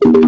Bapak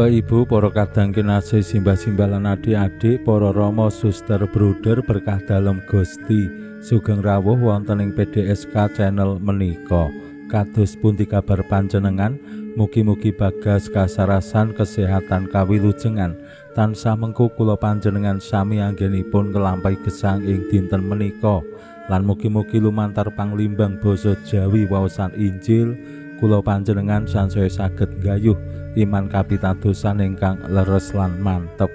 Ibu, para kadang kinasih, simbah-simbah lan adik-adik, para rama, suster, bruder berkah dalem Gusti, sugeng rawuh wonten ing PDSK channel menika. Kados pundi kabar panjenengan? Mugi-mugi bagas kasarasan kesehatan kawilujengan tansah mengku kula panjenengan sami anggenipun nglampahi gesang ing dinten menika. Lan mugi-mugi lumantar panglimbang basa Jawi waosan Injil kula panjenengan sansaya saged nggayuh iman kapitadosan ingkang leres lan mantep.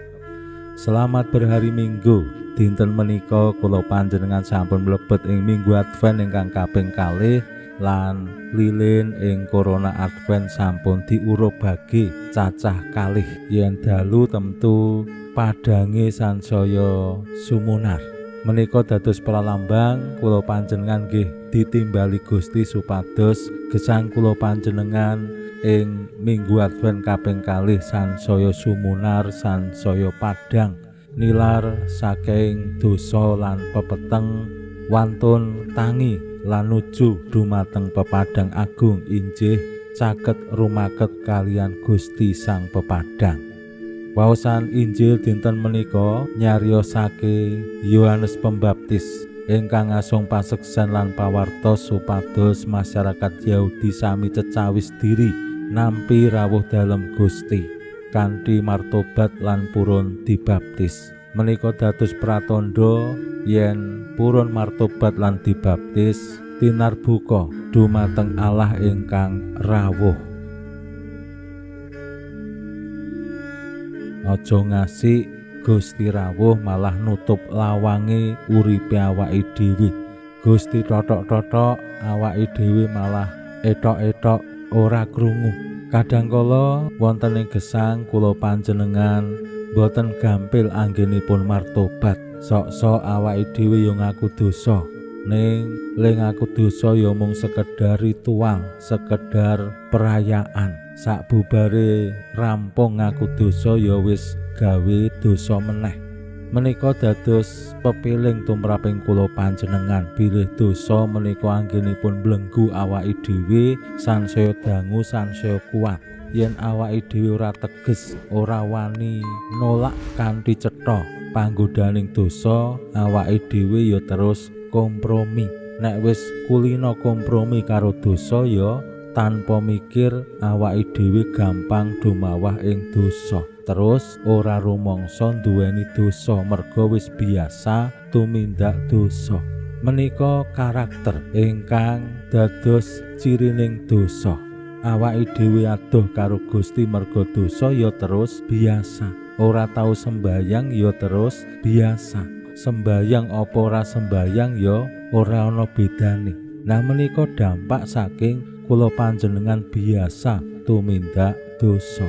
Selamat berhari Minggu. Dinten menika kula panjenengan sampun mlebet ing Minggu Advent ingkang kaping kalih lan lilin ing Corona Advent sampun diurubake cacah kalih. Yen dalu temtu padange sansaya sumunar. Menika dados pralambang kula panjenengan nggih ditimbali Gusti supados gesang kula panjenengan ing Minggu Advent kaping kalih sansaya sumunar, sansaya padhang nilar saking dosa lan pepeteng, wantun tangi lan nuju dumateng pepadang agung injih caket rumaket kalian Gusti Sang Pepadang. Waosan Injil dinten menika nyariyosake Yohanes Pembaptis ingkang ngasung paseksen lan pawartos supados masyarakat Yahudi sami cecawis diri nampi rawuh dalem Gusti kanthi martobat lan purun dibaptis. Menika dados pratandha yen purun martobat lan dibaptis tinarbuka dumateng Allah ingkang rawuh. Aja ngasih Gusti rawuh malah nutup lawange uripe awake dhewe. Gusti totok-totok awake dhewe malah etok-etok ora krungu. Kadang kala wonten ing gesang kula panjenengan boten gampil anggenipun martobat. Sok-sok awake dhewe yo ngaku dosa. Ning le ngaku dosa yo mung sekedar ritual, sekedar perayaan. Sakbubare rampung ngaku dosa ya wis gawe dosa meneh. Menika dados pepiling tumraping kula panjenengan bilih dosa menika anggenipun mlenggu awake dhewe sansaya dangu sansaya kuat. Yen awake dhewe ora teges, ora wani nolak kanthi cetha panggodaning dosa, awake dhewe ya terus kompromi. Nek wis kulino kompromi karo dosa ya tanpa mikir awake dhewe gampang dumawah ing dosa. Terus ora rumangsa nduweni dosa merga wis biasa tumindak dosa. Menika karakter ingkang dados cirining dosa. Awake dhewe adoh karo Gusti merga dosa ya terus biasa. Ora tau sembayang ya terus biasa. Sembayang apa ora sembayang ya ora ana bedane. Nah menika dampak saking kula panjenengan biasa tumindak dosa.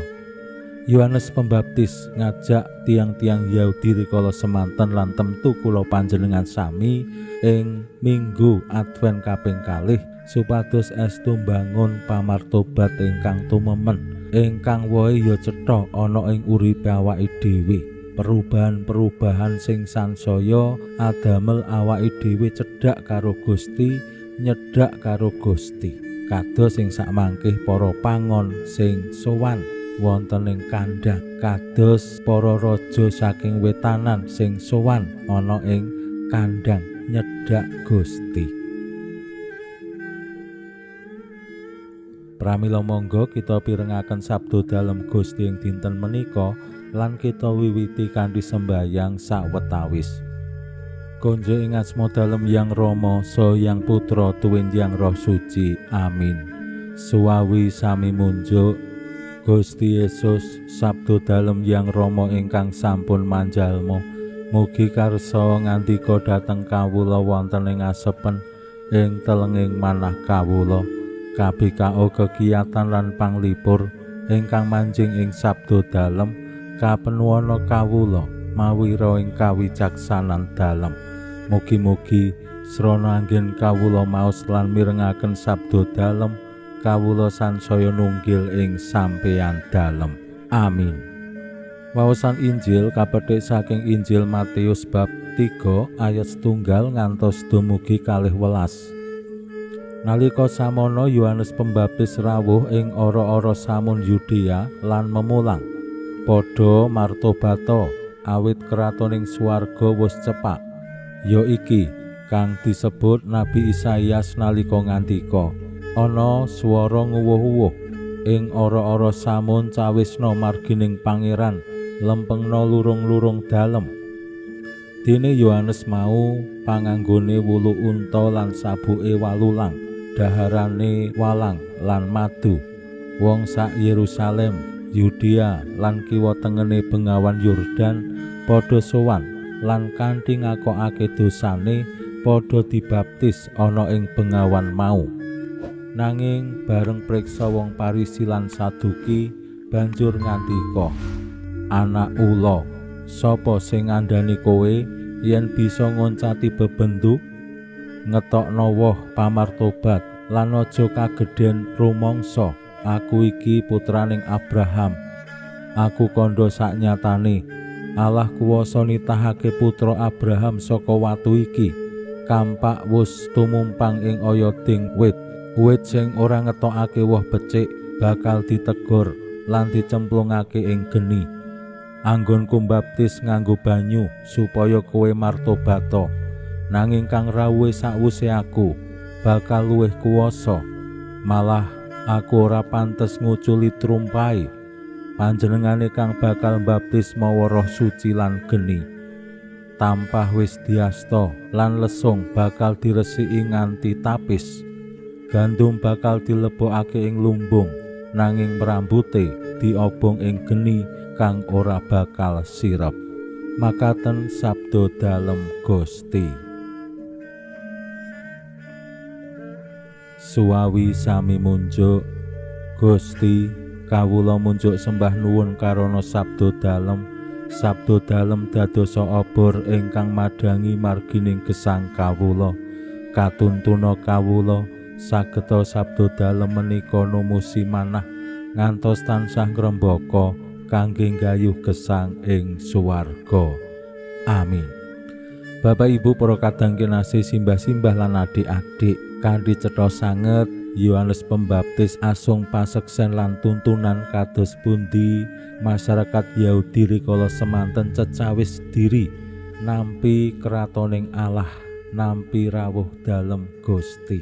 Yohanes Pembaptis ngajak tiang-tiang Yahudi rikala semanten lan temtu kula panjenengan sami ing Minggu Advent kaping kalih supados estu mbangun pamartobat ingkang tumemen, ingkang wohe ya cetha ana ing uripe awake dhewe. Perubahan-perubahan sing sansaya adamel awake dhewe cedhak karo Gusti, nyedhak karo Gusti. Kados sing sakmangkih para pangon sing sowan wonten ing kandhang, kados para raja saking wetanan sing sowan ana ing kandhang nyedhak Gusti. Pramila monggo kita pirengaken sabda dalem Gusti ing dinten menika lan kita wiwiti kanthi sembayang sawetawis. Konjo ing asma dalem Yang Rama, saha Yang Putra tuwin Yang Roh Suci. Amin. Suwawi sami munjuk Gusti Yesus, sabda dalem Yang Rama ingkang sampun manjalma. Mugi karsa ngandika dhateng kawula wonten ing asepen ing telenging manah kawula. KBKO kegiatan lan panglipur ingkang manjing ing sabda dalem kapenuwana kawula mawira ing kawicaksanan dalem. Mugi-mugi Srana anggen kawula maos lan mirengaken sabda dalem, kawula sansaya nunggil ing sampeyan dalem. Amin. Waosan Injil kapethik saking Injil Matius bab 3 ayat 1 ngantos dumugi 12. Nalika samono Yohanes Pembaptis rawuh ing ora-ora samun Yudea lan memulang, padha martobato awit kratoning swarga wis cepak. Ya iki kang disebut Nabi Isaias nalika ngandika, ana swara nguwuh-uwuh ing ora-ora samun cawisna margining pangeran, lempengna lurung-lurung dalem. Dene Yohanes mau panganggone wulu unta lan sabuke walulang, daharane walang lan madu. Wong sak Yerusalem, Yudea lan kiwa tengene bengawan Yordan padha sowan lan kanthi ngakokake dosane padha dibaptis ana ing bengawan mau. Nanging bareng priksa wong Parisi lan Saduki banjur ngandika, anak ula, sapa sing ngandhani kowe yen bisa ngoncati bebendu? Ngetokno woh pamartobat lan aja kagedhen rumangsa aku iki putraning Abraham. Aku kandha saknyatane Allah kuwasa nitahake putra Abraham saka watu iki. Kampak wus tumumpang ing oyoding wit. Wit sing ora ngetokake woh becik bakal ditegor lan dicemplungake ing geni. Anggonku mbaptis nganggo banyu supaya kowe martobato. Nanging kang rawuhe sakwuse aku bakal luwih kuwasa, malah aku ora pantes nguculi trumpahe. Panjenengane kang bakal mbaptis mawa Roh Suci lan geni. Tampah wis diasta lan lesung bakal diresiki nganti tapis. Gandum bakal dilebokake ing lumbung, nanging rambute diobong ing geni kang ora bakal sirep. Makaten sabda dalem Gusti. Suwawi sami munjuk. Gusti, kawula munjuk sembah nuwun karana sabda dalem. Sabda dalem dadosa obor ingkang madhangi margining gesang kawula. Katuntuna kawula sageta sabda dalem menika numusi manah ngantos tansah ngrembaka kangge nggayuh gesang ing swarga. Amin. Bapak Ibu para kadang kinasih, simbah-simbah lan adik-adik, kanthi cetha sanget Yohanes Pembaptis asung paseksen lan tuntunan kados pundi masyarakat Yahudi rikala semanten cecawis diri nampi kratoning Allah, nampi rawuh dalem Gusti.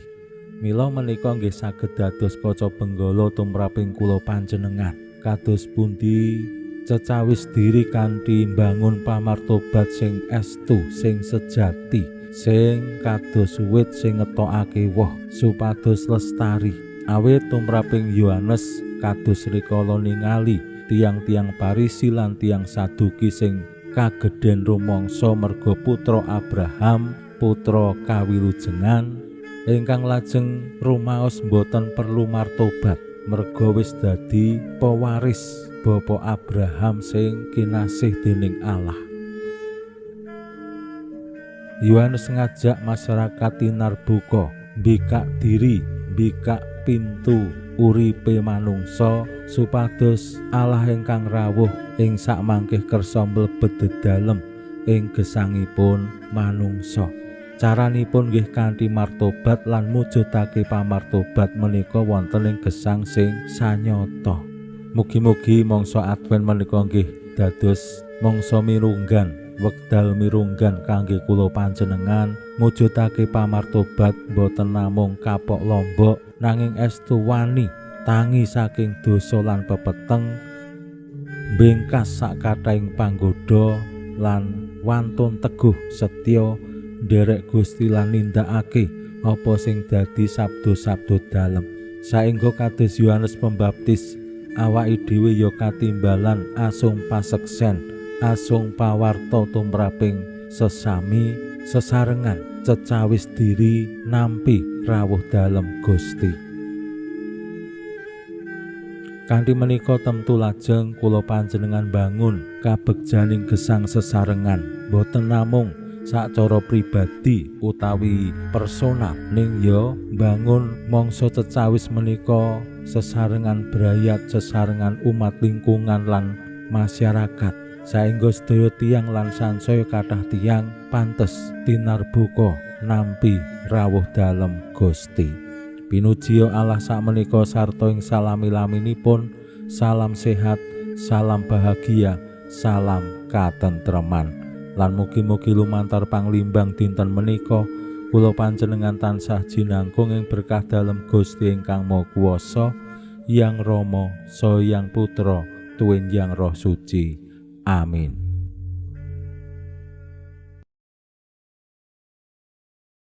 Mila menika nggih saged dados kaca benggala tumraping kula panjenengan. Kados pundi cecawis diri kanthi mbangun pamartobat sing estu, sing sejati, sing kados wit sing ngetokake woh supados lestari. Awit tumraping Yohanes kados rikala ningali tiang-tiang Parisi lan tiang Saduki sing kagedhen rumangsa merga putra Abraham, putra kawilujengan ingkang lajeng rumaos mboten perlu martobat merga wis dadi pewaris Bapa Abraham sing kinasih dening Allah. Yohanes ngajak masyarakat tinarbuka mbikak diri, mbikak pintu uripe manungsa supados Allah ingkang rawuh ing sakmangkih kersa mlebet dedalem ing gesangipun manungsa. Caranipun nggih kanthi martobat lan mujudake pamartobat menika wonten ing gesang sing sanyata. Mugi-mugi mangsa Advent menika nggih dados mangsa mirunggan, wekdal mirunggan kangge kula panjenengan mujudake pamartobat boten namung kapok lombok nanging estu wani tangi saking dosa lan pepeteng, bengkas sak kathahing panggoda lan wantun teguh setya nderek Gusti lan nindakake apa sing dadi sabda-sabda dalem. Saengga kados Yohanes Pembaptis, awake dhewe ya katimbalan asung paseksen, asung pawarta tumraping sesami sesarengan cecawis diri nampi rawuh dalem Gusti. Kanthi menika temtu lajeng kula panjenengan bangun kabegjaning gesang sesarengan, boten namung sacara pribadi utawi personal, ning ya mbangun mangsa cecawis menika sesarengan brayat, sesarengan umat lingkungan lan masyarakat, saengga sedaya tiyang lan sansaya kathah tiyang pantes tinarbuka nampi rawuh dalem Gusti. Pinujiya Allah sakmenika sarta ing salami-laminipun. Salam sehat, salam bahagia, salam katentreman. Lan mugi-mugi lumantar panglimbang dinten menika kula panjenengan tansah jinangkung ing berkah dalem Gusti ingkang Maha Kuwasa, Yang Rama, Saha Yang Putra, tuwin Yang Roh Suci. Amin.